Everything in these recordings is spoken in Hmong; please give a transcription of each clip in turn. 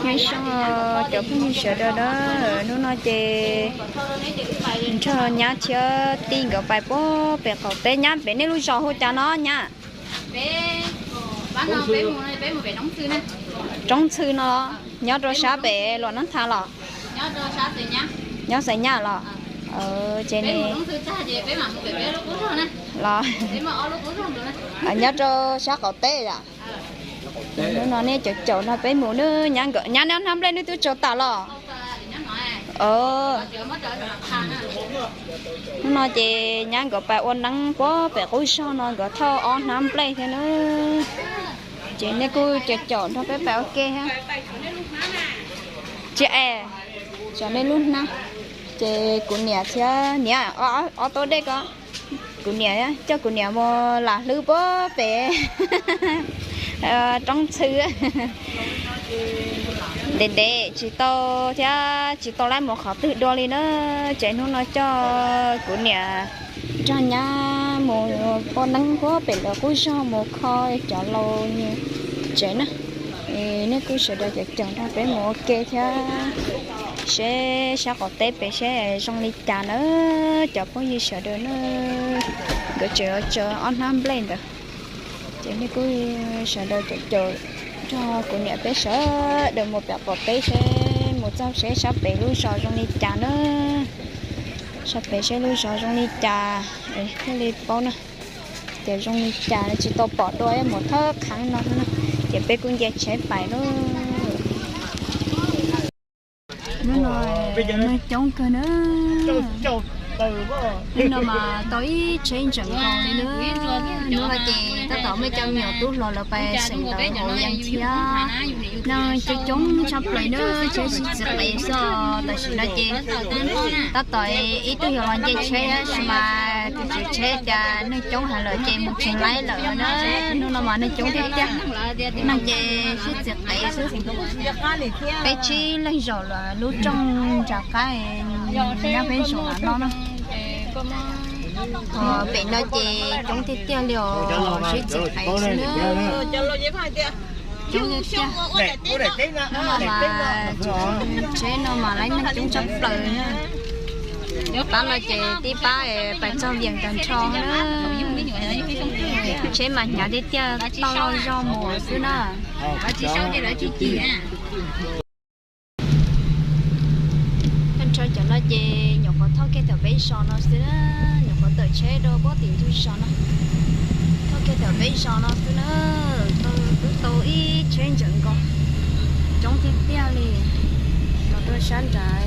Nyob zoo cov phooj ywg sawv daws na, hnub no ces nrog nyab thiab tij nkawd pais puag pem qaum teb. Nyab, pem nej lub zos hu cas no nyab? Roob Ntxhw no los? Nyob rau sab pem Luam Nab Tha los? Nyob Xais Nyab los? Ces los nyob rau sab qaum teb yom. Hnub no nej caum caum nrog peb mus na, nyab nkawd, nyab nyob hnab nplej, nej twb tsaug tas los? Hnub no ces nyab nkawd pais ua neeb puag pem qub zog no, nkawd thauj ob hnab nplej thiab na. Ces nej kuj caum caum nrog peb pais ua ke thiab. Tsis es, tsom nej lub hnab. Ces kuv niam thiab niam, ob tau dej ko, kuv niam coj kuv niam mus lam hlwb puag pem Roob Ntxhw. Ntev ntev tsis tau thiab tsis tau lab mus qhov twg dua li na. Ces hnub no coj kuv niam nrog nyab mus poj neeb puag pem lawv qub zog mus kho cov laus tsev na. Nej kuj sawv daws caum caum nrog peb mus ua ke thiab, seb sab qaum teb pem seb zoo li cas na. Cov phooj ywg sawv daws na, nkawd tseem tsaws ob hnab nplej ntawd. Ces nej kuj sawv daws caum caum nrog kuv niam peb sawv daws mus pem qaum teb seb mus txog seb sab pem lub zos zoo li cas na. Sab pem seb lub zos zoo li cas thiaj li paub na. Ces zoo li cas tsis tau pom dua, mus thawb qhov no na. Ces peb kuj nce tsheb pais lauj. Hnub no neeg coob kawg na. Hnub no mas tau ib tsheb ntseem nkaus li na. Hnub no ces tab tom muaj cov me nyuam tub hluas lawv pais xeem ntawv hauv yees thiab. Neeg coob coob tshaj plaws na, tsheb sib txiv qev xwb. Tam sim no ces tab tom ib tug yuav los nce tsheb tab sis mas tus tswv tsheb cas neeg coob heev lawm ces mus tsis laib lawm na. Hnub no mas neeg coob tiag tiag, neeg ces sib txiv qev xwb. Peb tsib leeg zaum lawm lub rooj nram qab nyob peb zaum no no. Pem no ces coob tiag tiag li os, sib txiv qev xwb na. Coob tiag tiag. Hnub no mas tsheb no mas laib neeg coob tshaj plaws na. Pab no ces tib pab pais txog Vias tag nrho na. Tsheb mas hnyav tiag tiag, toj loj zog mus xwb na. Tag nrho cov no ces nyuam qhuav thauj kiag thaum peb zos no xwb na, nyuam qhuav tawm tsheb rau puag tim ntug zos no. Thauj kiag thaum peb zos no xwb na, twb tau ib tsheb ntseem nkaus. Coob tiag tiag li. Los rau sab nrad,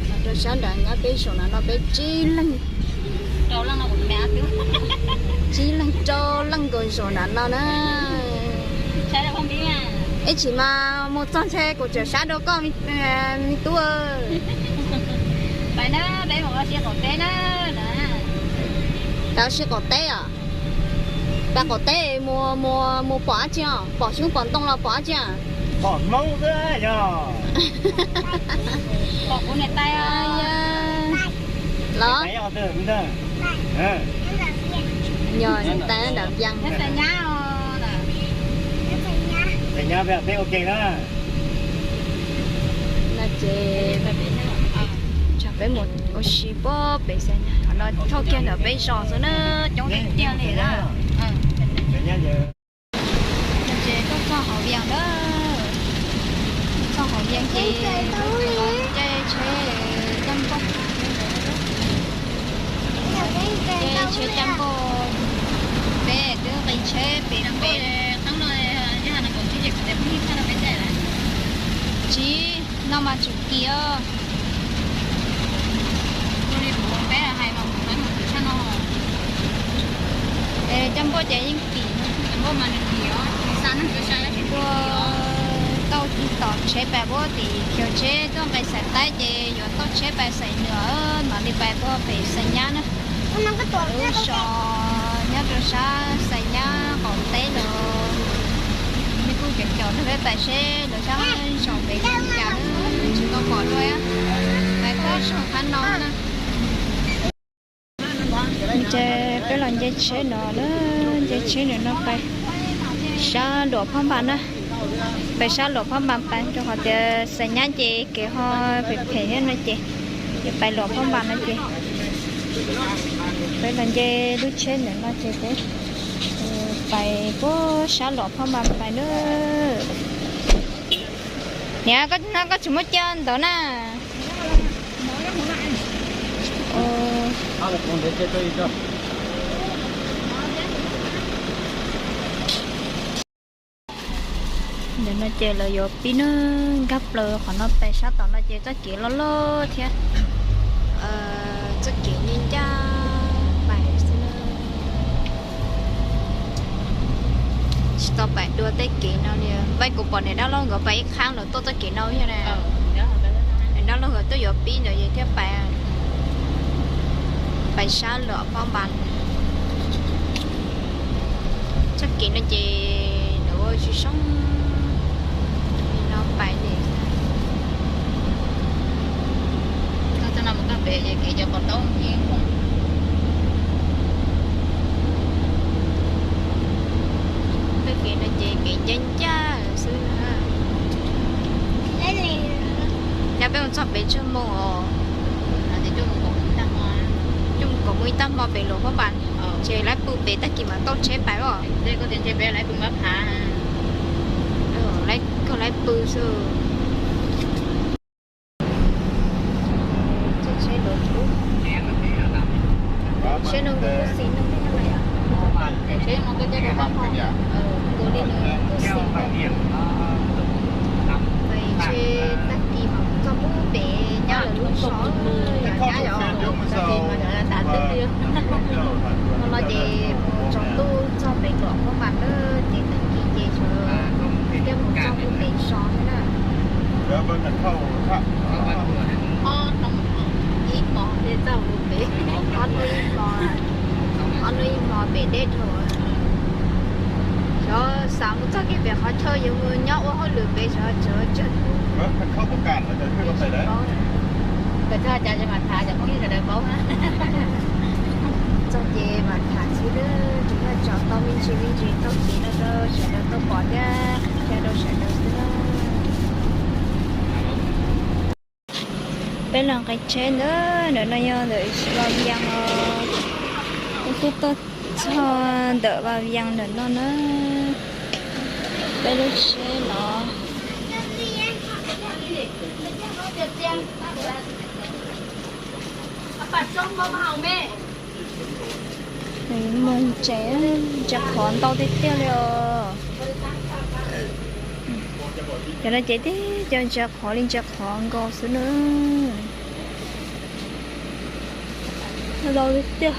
los rau sab nrad nyob peb saum no no peb tsib leeg. Tsib leeg rau leej nkaus saum nrad no na. Ib chim mas mus txog ntshe kuv tseem sab rau koj me tub. Pais na, peb mus ua si qaum teb na. Pais ua si qaum teb os? Pais qaum teb mus, mus pom dab tsi os? Pom xyoob pom ntoo los pom dab tsi? Pom Hmoob xwb yog. Pom kuv niam tais os. Los? Yog niam tais nram Vias. Txais nyab, txais nyab peb ua ke na. No ces tsam peb mus ua si puag pem xwb, no thauj kiag ntawm peb zos xwb na, coob tiag tiag li na. Ces tuaj txog hauv Vias na, txog hauv Vias ces caij tsheb caj npauj, caij tsheb caj npauj, peb twb nqis tsheb pem pem. Tsis, no mas tseem kim os. Caj npauj ces yeej kim. Tuaj tau tom tsheb pais puag tim chaw tsheb tuaj nqis Xais Taib ces yuav tau tsheb pais Xais Nuam, mam li pais puag pem Xais Nyab na. Lub zos nyob rau sab Xais Nyab qaum teb los. Nej kuj caum caum nrog peb pais seb lawv sab zos pem zoo li cas, tsis tau pom dua. Pais thawj zaug qab no na. Ces peb los nce tsheb no na, nce tsheb no pais sab Luam Phab Npas na. Pais sab Luam Phab Npas pais, rau qhov tias xav nyab ces kev ho phem phem thiab no ces yuav pais Luam Phab Npas no ces peb los nce lub tsheb ntawm no ces peb pais puag sab Luam Phab Npas pais na. Niam, koj tsis muab cia ntawd na. Ntawm no ces lawv yuav pib na, nkag plaws qhov no pais sab tom no ces txoj kev loj loj thiab. Txoj kev ncaj ncaj pais xwb na. Tsis tau pais dua tej kev no li. Vaij, kuv pom niam dab laug nkawd pais ib qhab lawm tuaj txoj kev no thiab na. Niam dab laug nkawd tuaj yuav pib ntawd ces thiaj pais, pais sab Luam Phab Npas. Txoj kev no ces nws ua tsis zoo li no pais li. Txoj no mus txoj pem ces kev cov pos taub ib. Txoj kev no ces kev ncaj ncaj xwb na. Yog peb mus txog pem tsawg moos os? Cuaj moos kaum moos ib tag hmo pem Luam Phab Npas, ces lawv pw pem tag kis mam tau tsheb pais os. Koj lawv pw xwb. Tsheb no kuj xis no, tsheb no kuj xis, nkaus li nws kuj xis. Ntshe tag kis mam txog pub pem nyab lawv lub zos, yog nyab yog tas twj li. Hmo no ces mus tsaus ntuj txog pem Luam Phab Npas lawm ces tag kis ces sawv thiab mus txog pub pem zos thiab na. Ob hnub ib hmo thiaj txog pub pem, ob hnub ib hmo, ob hnub ib hmo pem deb dhau. Xyov xav mus txog kiag pem qhov chaw yuav mus nyob ua hauj lwm pem sov tsawg tsawg. Kawm txog cas mam tham cov Hmoob sawv daws paub. Txog ces mam tham xwb, tsis yog tso tau me ntsis me ntsis txoj kev no rau sawv daws tau pom thiab qhia rau sawv daws xwb na. Peb los nqis tsheb ntawm, ntawm no yog ntawm Vas Vias os. Peb twb tuaj txog ntawm Vas Vias ntawm no na. Peb lub tsheb los moog ntses, ntses qhov ntau tiag tiag li os. Cov no ces tib co ntses qhov li ntses qhov nkaus xwb na. Ntau tiag tiag.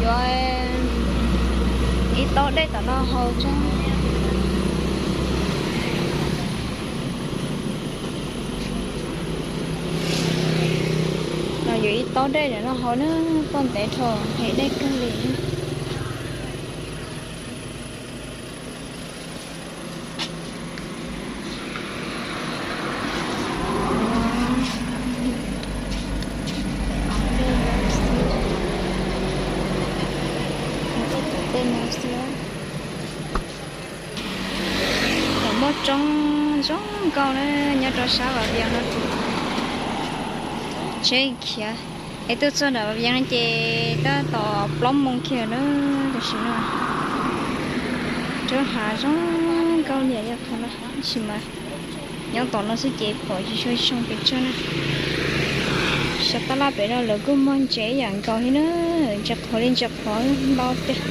Yuav ib taub dej tom no haus tso. No yuav ib taub dej tom no haus na, poj ntev dhau, hem dej kawg li. Tej no xwb. Muaj roob zoo nkauj na, nyob rau sab Vas Vias no. Tsheb khiav es tuaj txog nram Vas Vias no ces tab tom plaub moos kiag na, tam sim no. Roob hav zoo nkauj liam yog qhov no, tab sis mas nyob tom no xwb ces pom tsis tshua zoo pes tsawg na. Sab tab laj pem no lawv kuj muag ntses ib yam nkaus li na, ntses qhov li ntses qhov ntau tiag.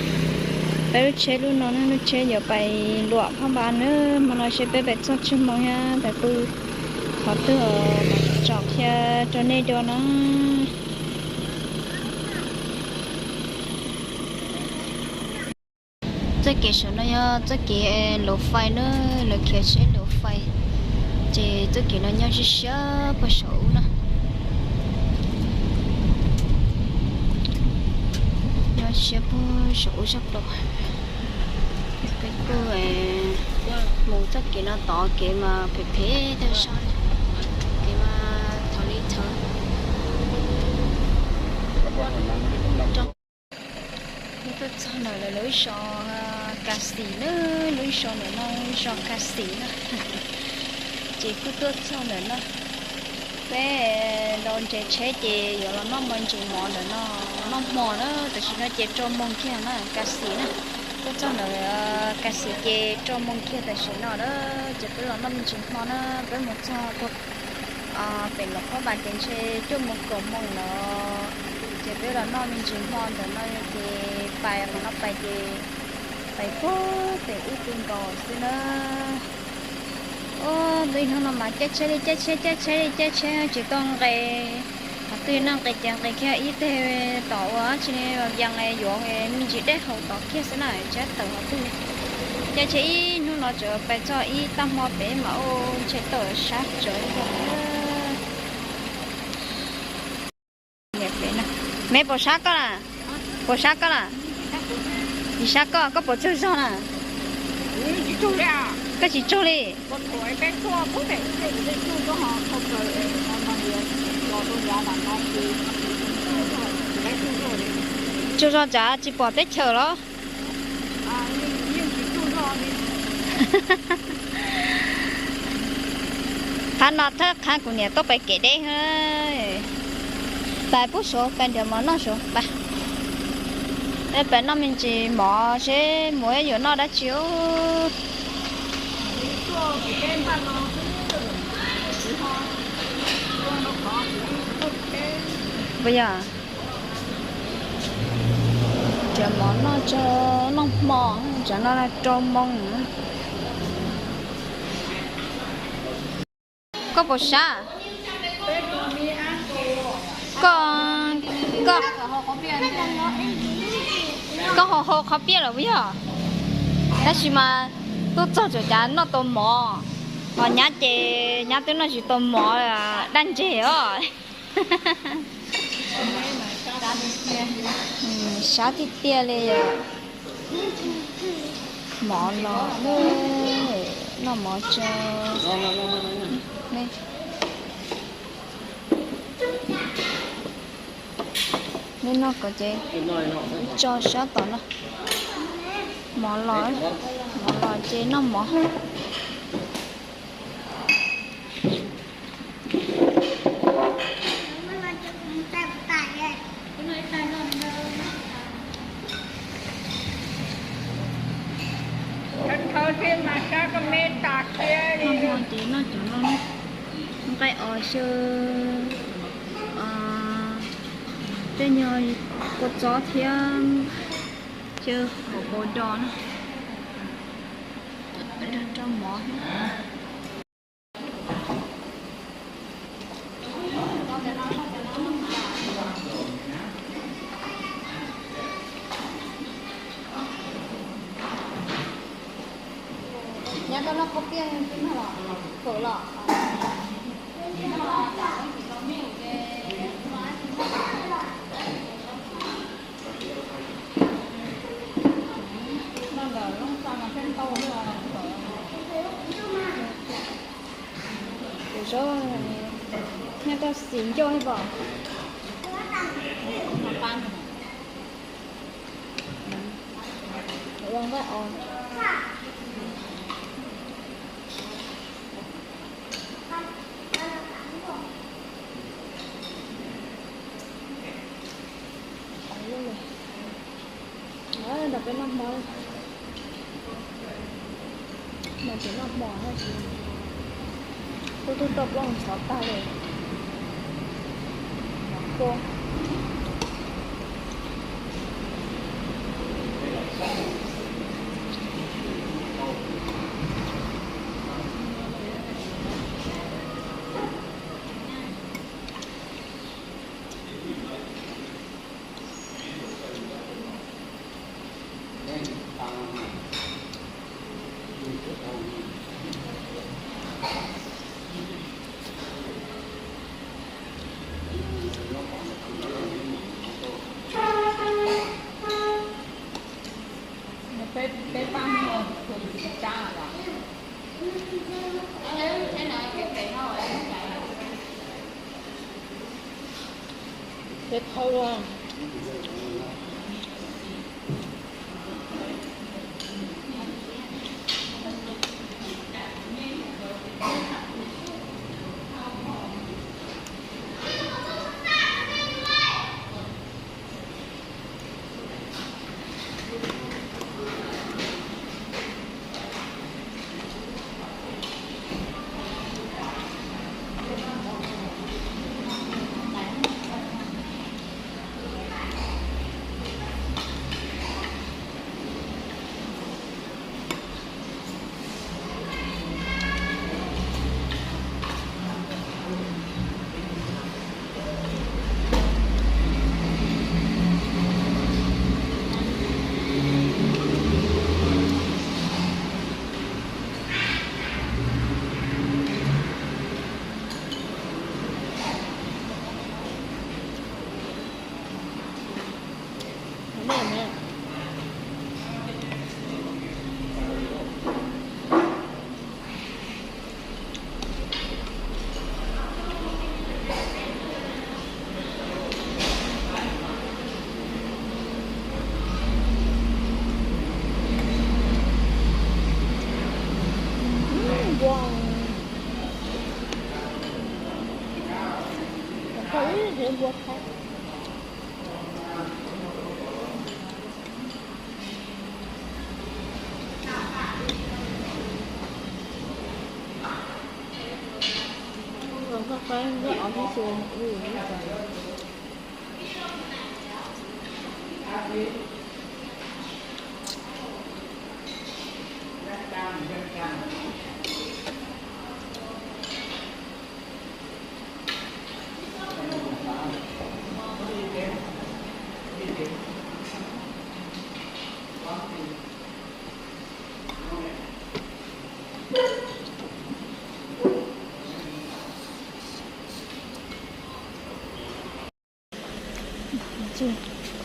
Peb lub tsheb lub no na, lub tsheb yuav pais Luam Phab Npas na, hmo no seb peb pais txog tsawg moos thiab pais pw qhov twg, mam tsom qhia rau nej dua na. Txoj kev saum no yog txoj kev luav fais na, lawv khiav tsheb luav fais, ces txoj kev no nyob siab siab puag saum ub na. Nyob siab puag saum ub zaj plaws. Peb kuj mus txoj kev no tod, kev mas phem phem tag zog, kev mas thaum li thaum Txog ntawm lawv lub zos Kas Xis na, lub zos ntawm no zos Kas Xis na. Ces kuj tuaj txog ntawm no, peb los ntses tsheb ces yuav los noj me ntsis mov ntawm no, noj hmo na. Tam sim no ces rau moos kiag na, Kas Xis na. Tuaj txog ntawm Kas Xis ces rau moos kiag tam sim no na, ces peb los noj me ntsis hmo na. Peb mus txog pem Luam Phab Npas ces ntshe cuaj moos kaum moos lawm, ces peb los noj me ntsis hmo ntawm no ces pais qhov no pais ces pais puag pem ub tu nkaus xwb na. Ub, ib hnub no mas caij tsheb li caij tsheb, caij tsheb li caij tsheb tsis tau nqes. Qhov twg noj nqes ces nqes kiag ib teg tom ua tsi ya nqes yuav me ntsis dej haus tom kiag xwb na, tsheb tawm qhov twg. Caij tsheb ib hnub no tseem pais txog ib tag hmo pem mas ua ntshe tawm sab tsawv li. Me puas sab koj na? Puas sab koj na? Tsis sab koj, koj puas tsaug zog na? Koj tsis tsaug li. Tsaug zog tsam tsis pom teb chaws los? Qhov no thawj qhov kuv niam tuaj pais kev deb. Pais pub suav, pais nrhiav mov noj suav pais. Pais noj me ntsis mov seb mus yuav noj dab tsi. Puas yog? Nrhiav mov noj tso, noj hmo, tsam no rau moos. Koj puas sab? Koj, koj, koj ho hau qhov piaj lawm puas yog? Tab sis mas tuaj txog tseem cav noj tau mov, ho nyab ces nyab twb noj tsis tau mov, daj ntseg os. Sab tiag tiag li. Mov los, noj mov tso. Nej noj ko ces tso sab tom no. Mov los, mov los ces noj mov. Noj hmo ces noj cov no, nqaij os xyaw, tej nyuag kua txob thiab xyaw hauv paus dos na, rau mov. Nyab koj noj khaub piaj twb noj los, fawm los? Tus zaub, nyab koj xis ncauj thiab pob? Ua nqaij os. Nrog peb noj hmo, noj hmo, tuaj tuaj tau plooj ntxhov tag li. Peb pab mus tus tsis tsab los? Peb thauj luaj.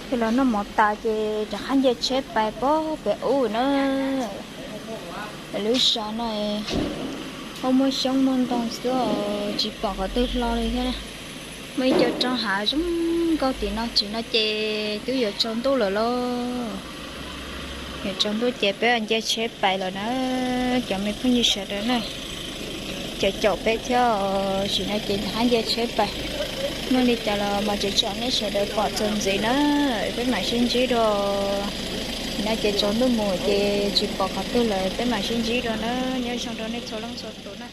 Ces los noj mov tas ces rov qab nce tsheb pais pog pem ub na. Lub zos no ho muaj xyoob muaj ntoo xwb, tsis pom qhov twg hlo li thiab. Muaj ib co roob hav zoo nkauj tim no, tim no ces twb yuav tsaus ntuj lawm lauj. Yuav tsaus ntuj ces peb nce tsheb pais lawm na, cov me phooj ywg sawv daws na. Caum caum peb thiab, tam sim no ces rov qab nce tsheb pais. Muaj li cas los mas tseem tsam nej sawv daws pom txuas ntxiv na, peb mam sib ntsib dua. Tam sim no ces tsaus ntuj mus ces tsis pom qhov twg lawm, peb mam sib ntsib dua na, nyob zoo rau nej txhua leej txhua tus na.